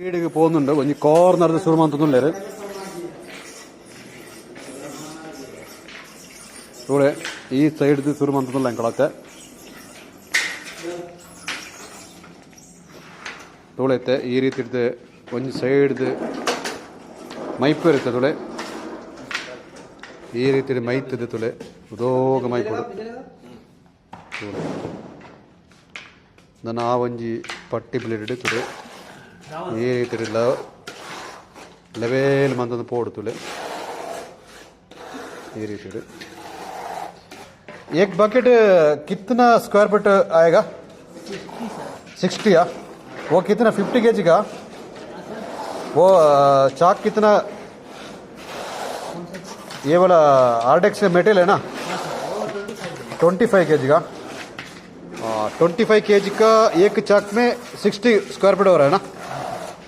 ಸ್ಪೀಡ್ಗ್ ಪೋವೊಂದುಂಡು. ಒಂಜಿ ಕಾರ್ನರ್ ಸುರು ಮಂತೊಂದುಲ್ಲೆರ್. ತೂಲೆ, ಈ ಸೈಡ್ ಸುರು ಮಂತೊಂದುಲ್ಲ ಎಂಕುಲು. ತೂಲೆ, ಇತ್ತೆ ಈ ರೀತಿಡ್ದ್ ಒಂಜಿ ಸೈಡ್ದ್ ಮೈಪೆರ್ ಇತ್ತೆ. ತೂಲೆ, ಈ ರೀತಿಡ್ ಮೈತ್ದ್, ತೂಲೆ, ಉದೋಗ ಮೈಪೊಡು. ತೂಲೆ, ನನ ಆ ಒಂಜಿ ಪಟ್ಟಿ ಪ್ಲೇಟ್ ತೂಲೆ, ಈ ರೀತಿಡ್ ಲೆವೆಲ್ ಮಂತೊಂದು ಪೋಡು. ತೂಲೆ, ಈ ರೀತಿಡ್. एक बकेट कितना स्क्वायर फीट आएगा? 60 या वो कितना, 50 केजी का वो चाक कितना? ये वाला आर्डेक्स मेटेरियल है ना, 25 केजी का? 25 केजी का एक चाक में 60 स्क्वायर फीट हो रहा है ना?